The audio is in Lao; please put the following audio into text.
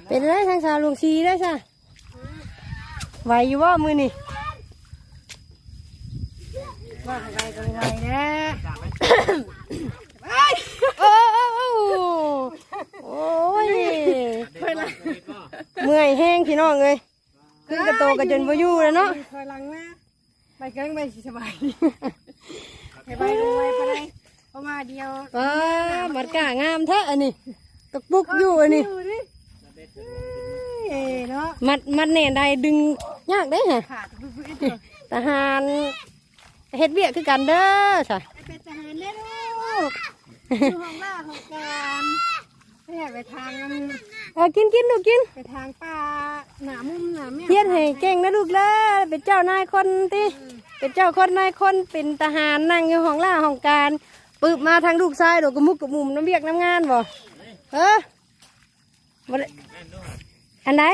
ເປັນໄດທາງສາວຫຼວງຊີໄດ້ຊະ ໄຫວຢູ່ບໍ່ມື້ນີ້? ວ່າໄຫວກໍໄຫວແຫຼະ ໂອ້ ໂອ້ ໂອ້ ໂອ້ຍ ເມື່ອຍແຮງພີ່ນ້ອງເອີຍ ຂຶ້ນກະໂຕກໍຈົນບໍ່ຢູ່ແລ້ວເນາະ ຖອຍຫຼັງມາ ໄປເກີງໄປຊິສະບາຍ ໄປໄປລົງໄປໄປໄປ ເພາະວ່າດຽວ ປ້າ ມັດກ້າງາມແທ້ອັນນີ້ ກະປຸກຢູ່ອັນນີ້ ຢູ່ດິ ເອີຍເນາະ ມັດ ມັດແໜ້ນໄດ້ດຶງຍາກເດ້ຮະ ຂາດບຶດໆ ທະຫານເຮັດວຽກຄືກັນເດີຊະ ໄປເປັນທະຫານເດີລູກ ຢູ່ຫ້ອງລາຫ້ອງການ ແມ່ໄປທາງອັນ ເອີ ກິນ ກິນລູກກິນ ໄປທາງປ່າ ໜ້າມຸມໜ້າແມວ ຮຽນໃຫ້ເກັ່ງນະລູກເດີ ເປັນເຈົ້ານາຍຄົນຕິ ເປັນເຈົ້າຄົນນາຍຄົນ ເປັນທະຫານ ນັ່ງຢູ່ຫ້ອງລາຫ້ອງການ ປຶບມາທາງລູກຊາຍໂດດກະມຸກກະມຸມນຳວຽກນຳງານບໍ່ ເອີ ບໍ່ໄດ້ ອັນໃດ?